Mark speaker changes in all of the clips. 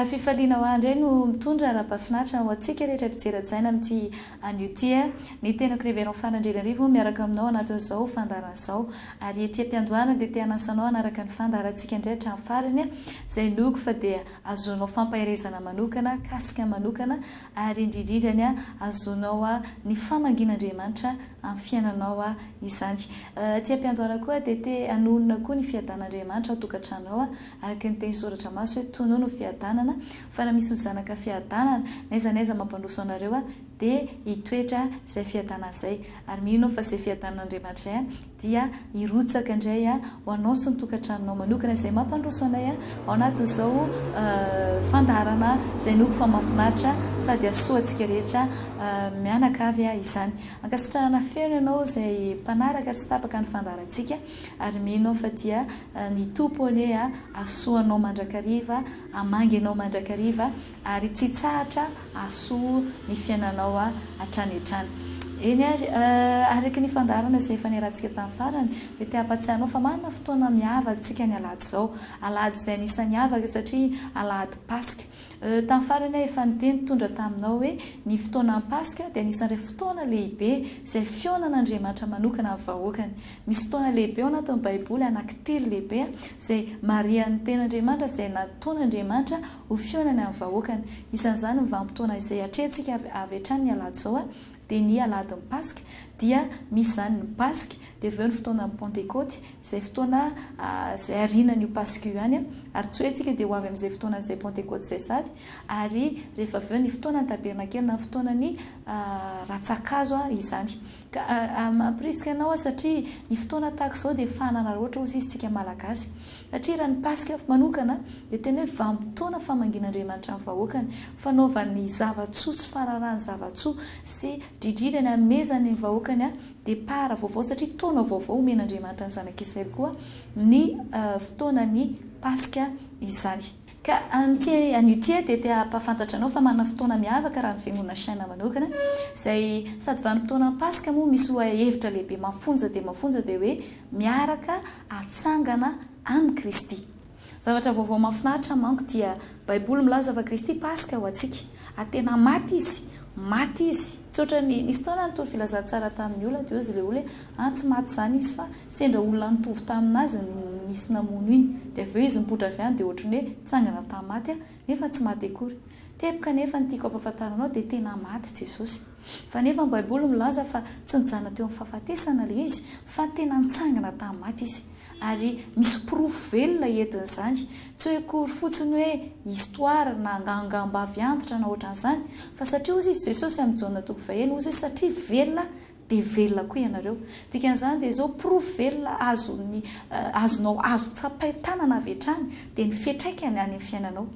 Speaker 1: Fifaliana ho ahy indray no mitondra ara-pahafinaritra ho antsika rehetra mpijery hajaina amin'ity anio ity. Ny tenako Révérend Fara Andrianarivo miaraka aminao anatin'izao fandaharana izao. Ary ety am-piandohana dia te hanasa anao hanaraka ny fandaharantsika indray hatramin'ny farany, izay inoako fa dia ahazoanao fampaherezana manokana, kasika manokana, ary indrindrindra ny ahazoanao ny famangian'Andriamanitra amin'ny fiainanao izany. Aty am-piandohana koa dia te hanonona koa ny fiadan'Andriamanitra ao tokantranonao, araka ny teny soratra maso hoe tonono fiadanana, fa raha misy ny zanaka fiadanana, n'aiza n'aiza mampandroso anareo dia hitoetra izay fiadanana izay. Ary mino aho fa izay fiadanan'Andriamanitra izay dia hirotsaka indray ho anao sy ny tokantranonao manokana izay mampandroso anay ao anatin'izao fandaharana izay inoako fa mahafinaritra sady hahasoa antsika rehetra mianakavy izany. Ankasitrahana feno ianao izay mpanaraka tsy tapaka ny fandaharantsika ary mino aho fa dia ny Tompo anie hahasoa anao mandrakariva, hamangy anao mandrakariva ary tsy hitsahatra hahasoa ny fiainanao hatrany hatrany. Eny ary, araka ny fandaharana izay efa niarahantsika tamin'ny farany, dia te hampatsiahy anao fa manana fotoana miavaka isika ny alahady izao. Alahady izay anisan'ny hiavaka satria alahady Paska. Tamin'ny farany aho efa niteny nitondra taminao hoe ny fotoanan'ny Paska dia anisan'ireo fotoana lehibe izay fihaonan'Andriamanitra manokana amin'ny vahoakany. Misy fotoana lehibe ao anatin'ny Baiboly, anankitelo lehibe, izay marihan'ny Tenin'Andriamanitra, izay nataon'Andriamanitra ho fihaonany amin'ny vahoakany. Isan'izany ny vanim-potoana izay atrehintsika avy hatrany ny alahady izao, dia ny alahadin'ny Paska. Dia misy izany ny Paska, dia avy eo ny fotoanan'ny Pantekôty, izay fotoana izay aorianan'io Paska io ihany, ary tsy hoe isika dia ho avy amin'izay fotoanan'izay Pantekôty izay sady, ary rehefa avy eo ny fotoanan'ny Tabernakely na ny fotoanan'ny rantsan-kazo izany. Ka mampirisika anao aho satria ny fotoana tahaka izao dia fanararaotra hozy izy tsika Malagasy. Satria raha ny Paska manokana dia tena hoe vanim-potoana famangian'Andriamanitra ny vahoakany, fanaovany zava-tsoa sy fararahany zava-tsoa sy dridrindra ny hanomezany ny vahoakany départ vaovao satria taona vaovao omen'Andriamanitra ny zanak'Israely koa ny fotoanan'ny Paska izany. Ka amin'ity anio ity dia te hampahafantatra anao fa manana fotoana miavaka raha ny Fiangonana Shina manokana, izay sady vanim-potoanan'ny Paska moa misy lohahevitra lehibe mafonja dia mafonja dia hoe miaraka atsangana amin'i Kristy. Zavatra vaovao mahafinaritra manko dia Baiboly milaza fa Kristy Paska ho antsika ary tena maty Izy, maty Izy, tsy ohatran'ny nisy fotoana nitory filazantsara tamin'ny olona dia hozy ilay olona hoe An tsy maty izany izy fa sendra olona nitovy taminazy no nisy namono iny dia avy eo izy nipoitra avy any dia ohatran'ny hoe nitsangana tamin'ny maty aho nefa tsy maty akory. Teboka nefa ny tiako ampahafantarina anao dia tena maty Jesosy. Fa nefa ny baiboly milaza fa tsy nijanona teo amin'ny fahafatesana ilay izy fa tena nitsangana tamin'ny maty izy. Ary misy porofo velona entin'izany. Tsy hoe akory fotsiny hoe histoire na angangam-bavy antitra na ohatran'izany fa satria hozy izy Jesosy amin'ny Jaona toko faheno hozy hoe satria velona dia velona koa ianareo. Dikan'izany dia izao, porofo velona azon'ny azonao azo tsapain-tanana avy hatrany dia ny fiantraikany any amin'ny fiainanao.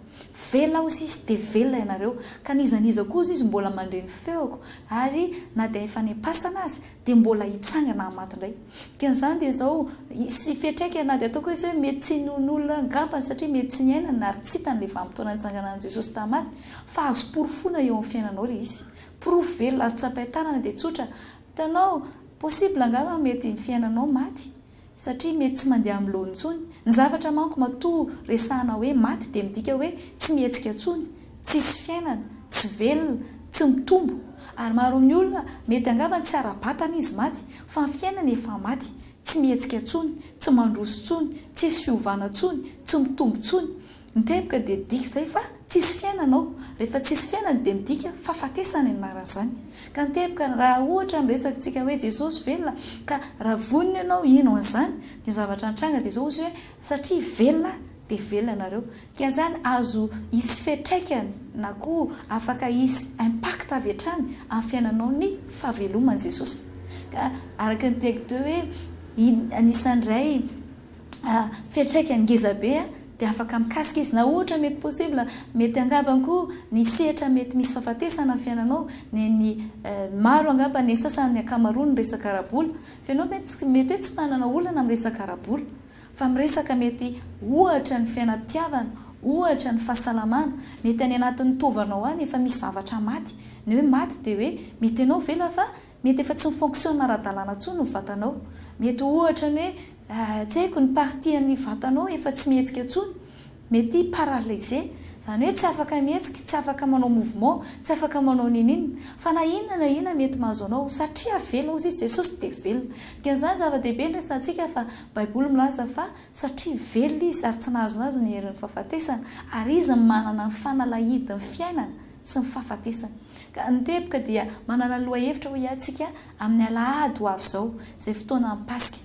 Speaker 1: Velona aho sisy dia velona ianareo. Ka n'iza n'iza koa ozy izy mbola mandre ny feoko ary na dia efa any am-pasana aza dia mbola hitsangana amin'ny maty indray. Dikan'izany dia izao, hisy fiantraikany na dia ataoko hoe mety tsy hinoan'olona angambany satria mety tsy niainany ary tsy hitany ilay vanim-potoana nitsanganan'i Jesosy tamin'ny maty fa azo porofoina eo amin'ny fiainanao ilay izy. Porofo velona azo tsapain-tanana dia tsotra, hitanao, possible angamba mety ny fiainanao maty satria mety tsy mandeha amin'ny laoniny intsony, ny zavatra manko matoa resahana hoe maty dia midika hoe tsy mihetsika intsony, tsisy fiainana, tsy velona, tsy mitombo, ary maro amin'ny olona mety angamba tsy ara-batana izy maty fa ny fiainany efa maty, tsy mihetsika intsony, tsy mandroso intsony, tsisy fiovana intsony, tsy mitombo intsony, Ny teboka dia dika izay fa tsisy fiainana ao. Rehefa tsisy fiainana dia midika fahafatesana ny anaran'izany. Ka ny teboka raha ohatra miresaka tsika hoe Jesosy velona ka raha vonona ianao hino an'izany dia ny zavatra nitranga dia izao ozy hoe satria velona dia velona ianareo. Ka izany azo hisy fiatraikany na koa afaka hisy impact avy hatrany amin'ny fiainanao ny fahaveloman'i Jesosy. Ka araka ny teniko teo hoe anisan'iray fiantraikany ngeza be dia afaka mikasika izy na ohatra mety possible mety angambany koa ny sehatra mety misy fahafatesana ny fiainanao ny ny maro angamba ny sasany ny ankamaroany resaka ara-bola fa ianao mety mety hoe tsy manana olana amin'ny resaka ara-bola fa miresaka mety ohatra ny fiainam-pitiavana ohatra ny fahasalamana mety any anatin'ny taovanao any efa misy zavatra maty ny hoe maty dia hoe mety ianao vela fa Mety efa tsy mi-fonctionne ara-dalàna intsony ny vatanao. Mety ho ohatra ny hoe tsy haiko ny partie an'ny vatanao efa tsy mihetsika intsony. Mety paralysé. Izany hoe tsy afaka mihetsika, tsy afaka manao mouvement, tsy afaka manao n'inon'inona. Fa na inona na inona mety mahazo anao, satria velona hozy izy, Jesosy dia velona. Dikan'izany zava-dehibe ny resahantsika fa Baiboly milaza fa satria velona izy ary tsy nahazo azy ny herin'ny fahafatesana, ary izy no manana ny fanalahidin'ny fiainana sy ny fahafatesana. Ka ny teboka dia manana lohahevitra hoy aho tsika amin'ny alahady ho avy izao, izay fotoanan'ny Paska.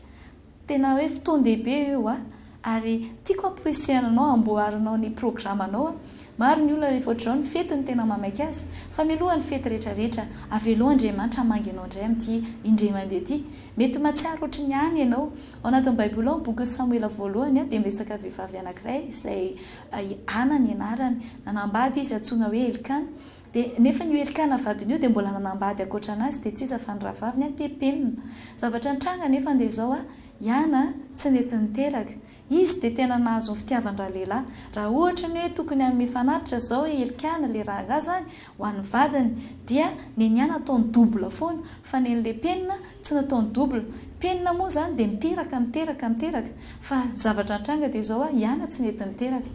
Speaker 1: Tena hoe fotoan-dehibe io a! Ary tiako amporisihana anao amboarinao ny programanao a! Maro ny olona rehefa ohatr'izao ny fety no tena mamaika azy. Fa mialoha ny fety rehetra rehetra, avelao Andriamanitra hamangy anao indray amin'ity indray mandeha ity. Mety mahatsiaro ohatry ny any ianao. Ao anatin'ny Baiboly ao, ny bokin'i Samoela voalohany dia miresaka vehivavy anankiray izay i Ana ny anarany. Nanambady izy antsoina hoe Elkana. Dia nefa io Elkana vadiny io dia mbola nanambady ankoatra anazy dia tsy iza fa ny rahavaviny an dia Penina. Zavatra nitranga anefa dia izao an, i Ana tsy nety niteraka. Izy dia tena nahazo ny fitiavan-dralehilahy. Raha ohatra ny hoe tokony hanome fanatitra izao i Elkana, ilay rangahy izany, ho an'ny vadiny, dia nen'i Ana ataony double foana, fa nen'ilay Penina tsy nataony double. Penina moa izany dia miteraka, miteraka, miteraka. Fa ny zavatra nitranga dia izao an, i Ana tsy nety niteraka.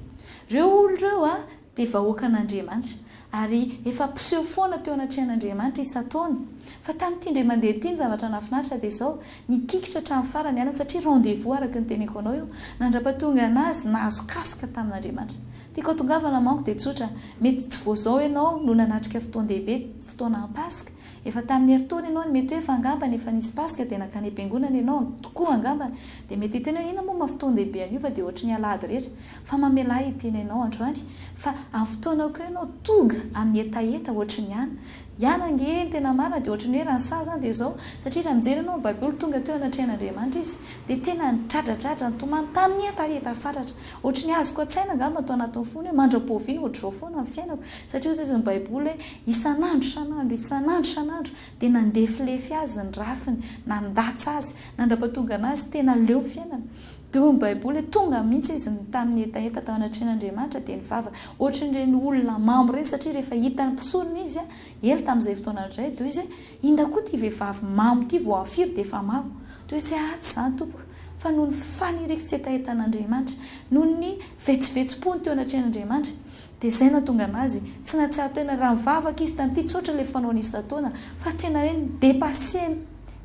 Speaker 1: Ireo olona ireo an, dia vahoakan'Andriamanitra, ary efa mpiseho foana teo anatrehan'Andriamanitra isan-taona. Fa tamin'ity indray mandeha ity ny zavatra nahafinaritra dia izao, nikikitra hatramin'ny farany Ana satria rendez-vous araka ny teneko anao io, nandrapatonga anazy nahazo casque tamin'Andriamanitra. Tiako hatongavana manko dia tsotra, mety tsy vao izao ianao no nanatrika fotoan-dehibe, fotoana Paska, Efa tamin'ny herintaona ianao no mety hoe efa angambany efa nisy Paska dia nankany am-piangonana ianao tokoa angambany dia mety hiteny hoe inona moa maha fotoan-dehibe an'io fa dia ohatry ny alahady rehetra fa mamelà hiteny anao androany fa amin'ny fotoana koa ianao tonga amin'ny hetaheta ohatry ny ana i ana ange ny tena marina dia ohatry ny hoe raha ny saha izany dia izao satria raha mijery ianao ny baiboly tonga teo anatrehan'Andriamanitra izy dia tena nidradradradra nitomany tamin'ny hetaheta fatratra Ohatry ny azoko an-tsaina angamba ato anatin'ny fony hoe mandra-poviana ohatr'izao foana ny fiainako, satria hoy izy ny baiboly hoe isan'andro isan'andro, isan'andro isan'andro dia nandefilefy azy ny rafiny, nandatsa azy, nandrapatonga an'azy tena leo ny fiainana. Dia hoy ny baiboly hoe tonga mihitsy izy ny tamin'ny hetaheta tao anatrehan'Andriamanitra dia nivavaka. Ohatrin'ireny olona mamo ireny satria rehefa hitan'ny mpisorona izy, ela tamin'izay fotoana izay, dia hoy izy hoe inona koa ity vehivavy mamo ity vao amin'ny firy dia efa mamo. Dia hoy izy hoe ah tsy izany tompoko. fa noho ny faniriako sy hetahetan'Andriamanitra, noho ny vetsovetsom-pony teo anatrehan'Andriamanitra, dia izay nahatonga an'azy tsy nahatsiaro tena raha nivavaka izy tamin'ity, tsy ohatry ilay fanaony isan-taona, fa tena hoe ni-depasser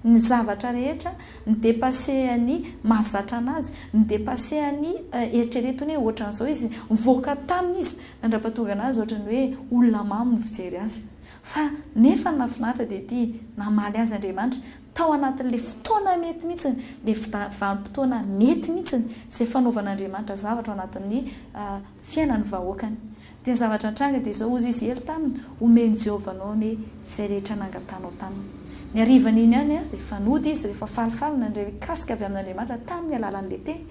Speaker 1: ny zavatra rehetra, ni-depasser ny mahazatra an'azy, ni-depasser ny eritreretiny hoe ohatran'izao izy, nivoaka taminy izy, nandrapatonga an'azy ohatran'ny hoe olona mamo ny fijery azy. Fa nefa ny nahafinaritra dia ity, namaly azy Andriamanitra, Tao anatin'ilay fotoana mety mihitsy, ilay vanim-potoana mety mihitsy izay fanaovan'Andriamanitra zavatra ao anatin'ny fiainan'ny vahoakany. Dia ny zavatra nitranga dia izao, hozy izy Ely taminy, Homen'i Jehovah anao anie izay rehetra nangatahanao taminy. Ny harivan'iny ihany, rehefa nody izy, rehefa falifaly nandre mikasika avy amin'Andriamanitra tamin'ny alalan'ilay teny,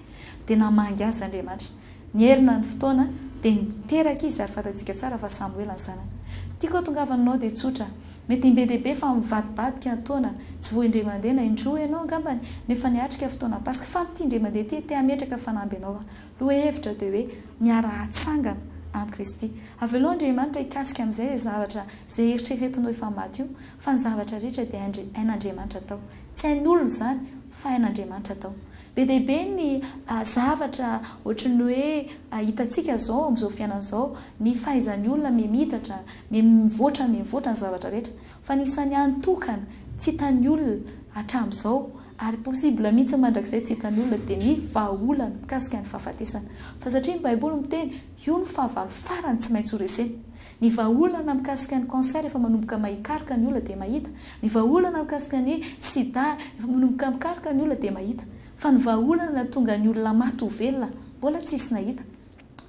Speaker 1: dia namangy azy Andriamanitra. Niherina ny fotoana, dia niteraka izy ary fantatsika tsara fa Samoela ny zanany. Tiako hatongavana anao dia tsotra. Mety imbe dia be fa mivadibadika ny taona, tsy vao indray mandeha na indroa ianao angambany no efa niatrika fotoana Paska, fa amin'ity indray mandeha ity te hametraka fanamby anao aho. Lohahevitra dia hoe miara-hatsangana amin'i Kristy. Avelao Andriamanitra hikasika amin'izay izay zavatra izay eritreretinao efa maty io, fa ny zavatra rehetra dia hain'Andriamanitra atao. Tsy hain'olona izany fa hain'Andriamanitra atao. Be dia be ny zavatra ohatry ny hoe hitantsika izao amin'izao fiainana izao, ny fahaizan'ny olona miha-miitatra, miha-mivoatra, miha-mivoatra ny zavatra rehetra. Fa ny isan'ny hany tokana tsy hitan'ny olona hatramin'izao ary possible mihitsy mandrakizay tsy hitan'ny olona dia ny vahaolana mikasika ny fahafatesana. Fa satria ny baiboly miteny io no fahavalo farany tsy maintsy ho resena. Ny vahaolana mikasika ny cancer efa manomboka mahikaroka ny olona dia mahita. Ny vahaolana mikasika ny sida efa manomboka mikaroka ny olona dia mahita. Fa ny vahaolana nahatonga ny olona maty ho velona mbola tsisy nahita.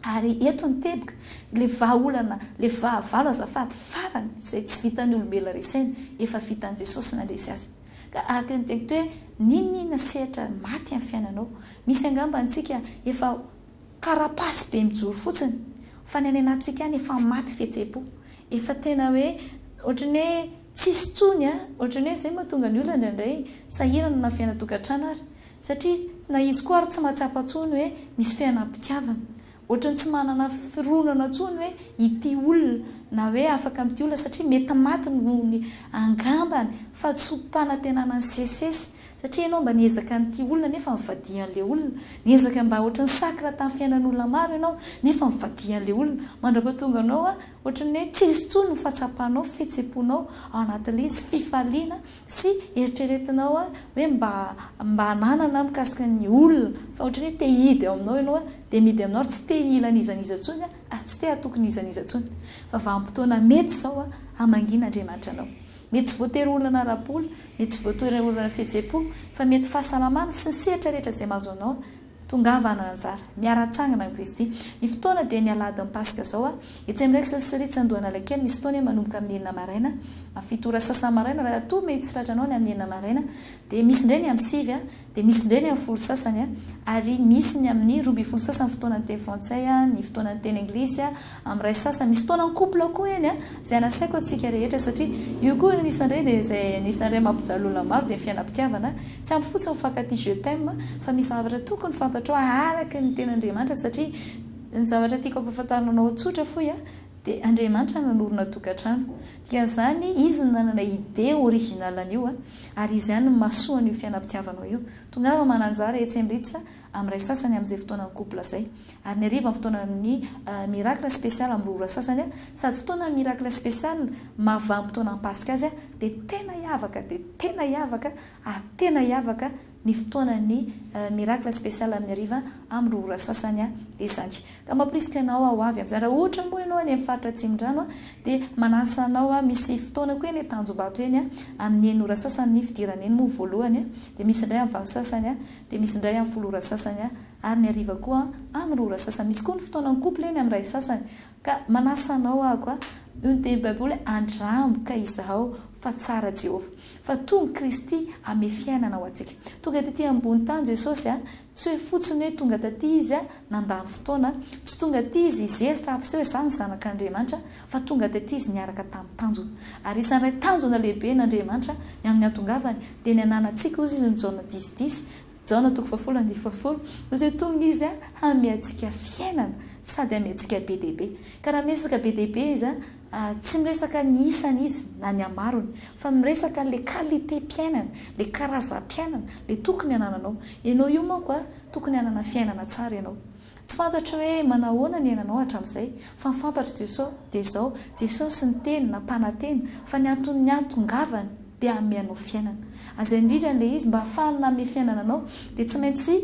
Speaker 1: Ary eto ny teboka, ilay vahaolana, ilay fahavalo azafady farany izay tsy vitan'ny olombelona resena, efa vitan'i Jesosy nandresy azy. Ka araka ny teniko teo hoe n'inon'inona sehatra maty amin'ny fiainanao, misy angamba antsika efa Carapace be mijoro fotsiny fa ny any anatintsika any efa maty fihetseham-po, efa tena hoe ohatran'ny hoe tsisy intsony an, ohatran'ny hoe izay mahatonga ny olona indraindray sahirana na fiainan-tokantrano ary satria na izy koa ary tsy mahatsapa intsony hoe misy fiainam-pitiavana, ohatran'ny tsy manana fironana intsony hoe hitia olona na hoe afaka mitia olona satria mety maty noho ny angambany fahadisoam-panantenana nisesisesy. Satria ianao mba niezaka nitia olona nefa nivadihan'ilay olona. Niezaka mba ohatran'ny sacre tamin'ny fiainan'olona maro ianao nefa nivadihan'ilay olona. Mandra-pahatonga anao ohatran'ny hoe tsy hisy intsony ny fahatsapanao, fihetseham-ponao ao anatin'ilay izy, fifaliana sy eritreretinao hoe mba mba hananana mikasika ny olona fa ohatran'ny hoe te hihidy ao aminao ianao dia mihidy aminao ary tsy te hila an'iza n'iza intsony ary tsy te hatoky n'iza n'iza intsony. Fa vanim-potoana mety izao hamangian'Andriamanitra anao. Mety tsy voatery olana ara-bola, mety tsy voatery olana fihetseham-po, fa mety fahasalamana sy ny sehatra rehetra izay mahazo anao, tongava hanana anjara. Miara-tsangana amin'i Kristy. Ny fotoana dia ny alahadin'ny Paska izao, etsy amin'ny Rex sy Ritz Andohanalakely, misy fotoana manomboka amin'ny enina maraina, amin'ny fito ora sasany maraina, raha toa mety tsy tratranao ny amin'ny enina maraina, dia misy indray ny amin'ny sivy, Dia misy indray ny amin'ny folo sasany, ary misy ny amin'ny 12 sasany fotoanan'ny teny frantsay, ny fotoanan'ny teny anglisy, amin'ny iray sasany. Misy fotoanan'ny couple koa eny, izay anasaiko antsika rehetra, satria io koa anisan'ireny dia izay anisan'ireny mampijaly olona maro dia ny fiainam-pitiavana. Tsy ampy fotsiny ny mifankatia je t'aime, fa misy zavatra tokony fantatrao araka ny tenin'Andriamanitra, satria ny zavatra tiako hampahafantarina anao tsotra fohy Dia Andriamanitra nanorina tokantrano. Dikan'izany, Izy no nanana idée originale an'io ary Izy ihany no mahasoa an'io fiainam-pitiavanao io. Tongava mananjara etsy Emirates amin'ny iray sasany amin'izay fotoanan'ny couple izay. Ary ny hariva ny fotoanan'ny miracle spécial amin'ny roa ora sasany sady fotoanan'ny miracle spécial maha vanim-potoanan'ny Paska azy dia tena hiavaka dia tena hiavaka ary tena hiavaka ny fotoanan'ny miracle spécial amin'ny hariva amin'ny roa ora sasany izany. Ka mampirisika anao aho ho avy amin'izany. Raha ohatra moa ianao any amin'ny faritra Atsimondrano dia manasa anao aho, misy fotoana koa eny Tanjombato eny amin'ny enina ora sasany ny fidirana eny moa voalohany, dia misy indray amin'ny valo sasany, dia misy indray amin'ny folo ora sasany ary ny hariva koa amin'ny roa ora sasany. Misy koa ny fotoanan'ny couple eny amin'ny iray sasany. Ka manasa anao aho koa. Io ny tenin'ny Baiboly hoe andramo ka izahao fa tsara Jehovah. Fa tonga Kristy ame fiainana ho antsika. Tonga tety ambony tany Jesosy a, tsy hoe fotsiny hoe tonga taty Izy a, nandany fotoana, tsy tonga aty Izy hizesta hampiseho hoe za no zanak'Andriamanitra, fa tonga taty Izy niaraka tamin'ny tanjona. Ary isan'ilay tanjona lehibe n'Andriamanitra ny amin'ny hatongavany dia ny hananantsika hozy Izy ny Jaona dix dix, Jaona toko fahafolo andininy fahafolo, Hoy izay tonga Izy hanome antsika fiainana sady hanome antsika be dia be. Ka raha miresaka be dia be Izy, tsy miresaka ny isany Izy na ny hamarony, fa miresaka an'ilay qualité-piainana, ilay karazam-piainana, ilay tokony hanananao. Ianao io manko tokony hanana fiainana tsara ianao. Tsy fantatro hoe manahoana ny iainanao hatramin'izay, fa ny fantatro Jeso dia izao, Jesosy niteny, nampanantena, fa ny anton'ny hahatongavany dia hanome anao fiainana. Izay indrindra ilay izy, mba hahafahany nanome fiainana anao dia tsy maintsy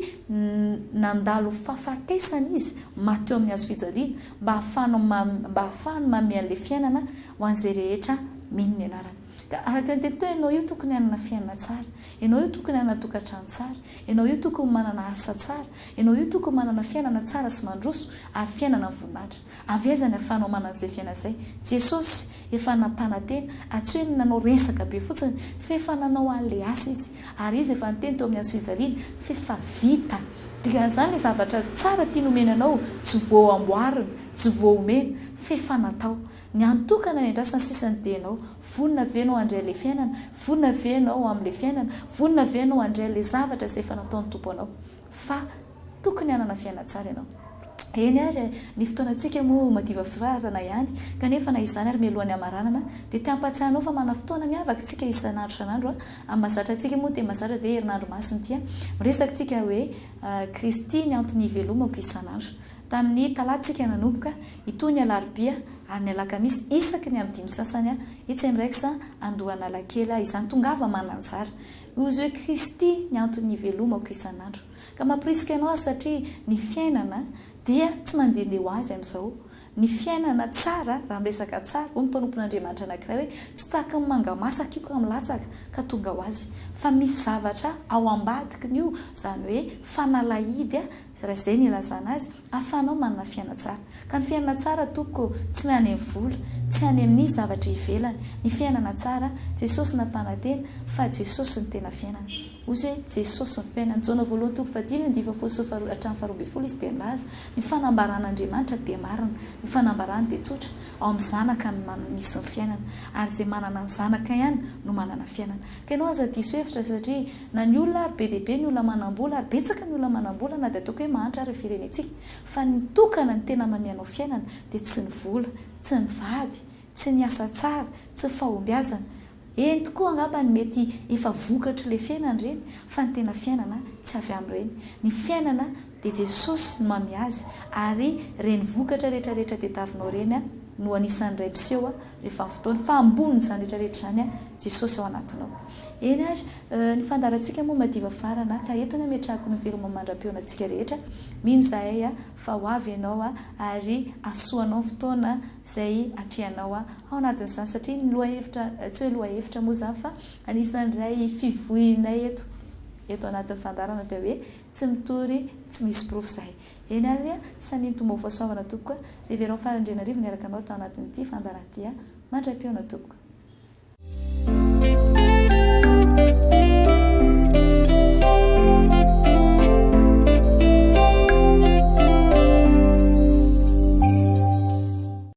Speaker 1: nandalo fahafatesana Izy, maty teo amin'ny hazo fijaliana, mba hahafahanao mba hahafahany manome an'ilay fiainana ho an'izay rehetra mino ny anarany. Ka araka ny teny teo, ianao io tokony hanana fiainana tsara, ianao io tokony hanana tokantrano tsara, ianao io tokony manana asa tsara, ianao io tokony manana fiainana tsara sy mandroso ary fiainana mivoninahitra. Avy aiza ny ahafahanao manana izay fiainana izay? Jesosy efa nampanantena, ary tsy hoe ny nanao resaka be fotsiny, fa efa nanao an'ilay asa Izy. Ary Izy efa niteny teo amin'ny hazo fijaliana fa efa vita. Dikan'izany ilay zavatra tsara tiany omena anao tsy vao amboarina, tsy vao omena, fa efa natao. Ny hany tokana niandrasana sisa ny dianao. Vonona ve ianao handray ilay fiainana? Vonona ve ianao amin'ilay fiainana? Vonona ve ianao handray ilay zavatra izay efa nataon'ny Tompo anao? Fa tokony hanana fiainana tsara ianao. Eny ary e, ny fotoanantsika moa madiva firarana ihany, kanefa na izany ary mialohan'ny hamaranana dia te hampatsiahy anao fa manana fotoana miavaka isika isan'andro isan'andro a, amin'ny mahazatra antsika moa dia mahazatra dia herinandro masina ity a, miresaka isika hoe Kristy ny antony hivelomako isan'andro. Tamin'ny talata isika nanomboka, hitohy ny alarobia ary ny alakamisy isaky ny amin'ny dimy sasany etsy amin'ny Rex Andohanalakely izany. Tongava mananjara. Hozy hoe Kristy ny antony hivelomako isan'andro. Ka mampirisika anao aho satria ny fiainana dia tsy mandehandeha ho azy amin'izao. Ny fiainana tsara, raha miresaka tsara, hoy ny mpanompon'Andriamanitra anankiray hoe tsy tahaka ny manga masaka io ka milatsaka ka tonga ho azy. Fa misy zavatra ao ambadikin'io, izany hoe fanalahidy Raha izay ny ilazana azy, ahafahanao manana fiainana tsara. Ka ny fiainana tsara tompoko tsy ny any amin'ny vola, tsy any amin'ny zavatra ivelany. Ny fiainana tsara, Jesosy nampanantena fa Jesosy no tena fiainana. Hozy hoe Jesosy ny fiainana. Jaona voalohany toko fahadimy andininy fahafolo sy faharoa hatramin'ny faharoa ambin'ny folo izy dia milaza, ny fanambaran'Andriamanitra dia marina, ny fanambarany dia tsotra, ao amin'ny Zanaka no misy ny fiainana, ary izay manana ny Zanaka ihany no manana fiainana. Ka ianao aza diso hevitra satria Na ny olona ary be dia be ny olona manambola ary betsaka ny olona manambola na dia ataoko hoe mahantra ary ny firenentsika fa ny tokana ny tena manome anao fiainana dia tsy ny vola, tsy ny vady, tsy ny asa tsara, tsy ny fahombiazana. Eny tokoa angamba ny mety efa vokatr'ilay fiainana ireny fa ny tena fiainana tsy avy amin'ireny. Ny fiainana dia Jesosy no manome azy ary ireny vokatra rehetra rehetra tediavinao ireny no anisan'ny iray miseho rehefa amin'ny fotoany fa ambonin'izany rehetra rehetra izany Jesosy ao anatinao. Eny ary, ny fandaharantsika moa madiva farana ka eto ny ametrahako ny veloma mandra-pihaona antsika rehetra. Mino izahay fa ho avy ianao ary hasoanao ny fotoana izay atrehanao ao anatin'izany satria ny lohahevitra, tsy hoe lohahevitra moa izany fa anisan'iray fivohinay eto, eto anatin'ny fandaharana dia hoe tsy mitory tsy misy porofo izahay. Eny ary a, samia mitombo fahasoavana tompoko a, Révérend Faly Andrianarivo niaraka aminao tao anatin'ity fandaharana ity a, mandra-pihaona tompoko.